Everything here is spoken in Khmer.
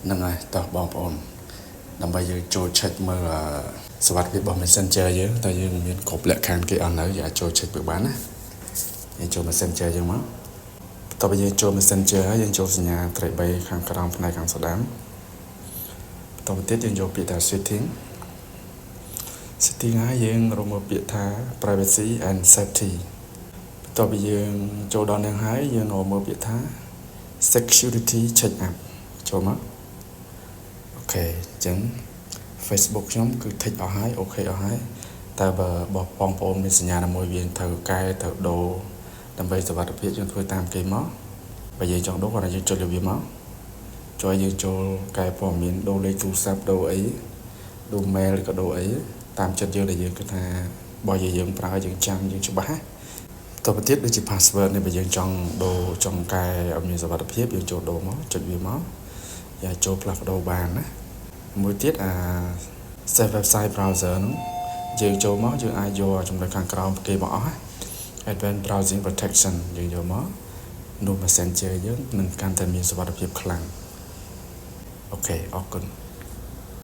ហ្នឹងហើយតោះបងប្អូនដើម្បីយើងចូល check មើលសុវត្ថិភាពរបស់ Messenger យើងតើយើងមានគ្រប់លក្ខខណ្ឌគេអត់នៅយើងអាចចូល check មើលបានណា។យើងចូល Messenger យើងមកបន្ទាប់ពីយើងចូល Messenger ហើយយើងចូលសញ្ញាត្រី3ខាងក្រោមផ្នែកខាងស្ដាំ។បន្តទៅទៀតយើងយកពាក្យថា setting។ setting ហើយយើងរកមើលពាក្យថា privacy and safety។ បន្ទាប់ពីយើងចូលដល់នឹងហើយយើងរកមើលពាក្យថា security check up ចូលមក OK អញ្ចឹង Facebook ខ្ញុំគឺ tick អស់ហើយ OK អស់ហើយតែបើបងប្អូនមានសញ្ញាណាមួយវាត្រូវកែត្រូវដូរដើម្បីសុវត្ថិភាពយើងធ្វើតាមគេមកបើយើងចង់ដូរគាត់ថាយើងចុចលើវាមកជួយយើងចូលកែព័ត៌មានដូរលេខទូរស័ព្ទដូរអីដូរ mail ក៏ដូរអីតាមចិត្តយើងដែលយើងគិតថាបើយើងប្រើយើងចាំយើងច្បាស់តទៅទៀតដូចជា password នេះបើយើងចង់ដូរចង់កែឲ្យមានសុវត្ថិភាពយើងចូលដូរមកចុចវាមកយើងចូលផ្លាស់ប្ដូរបានណា។មួយទៀតអា safe website browser ហ្នឹងយើងចូលមកយើងអាចយកចំណុចខាងក្រោមគេមកអស់ Advanced Browsing Protection យើងយកមកនោះ Messenger យើងនឹងកាន់តែមានសុវត្ថិភាពខ្លាំង។ OK អរគុណ។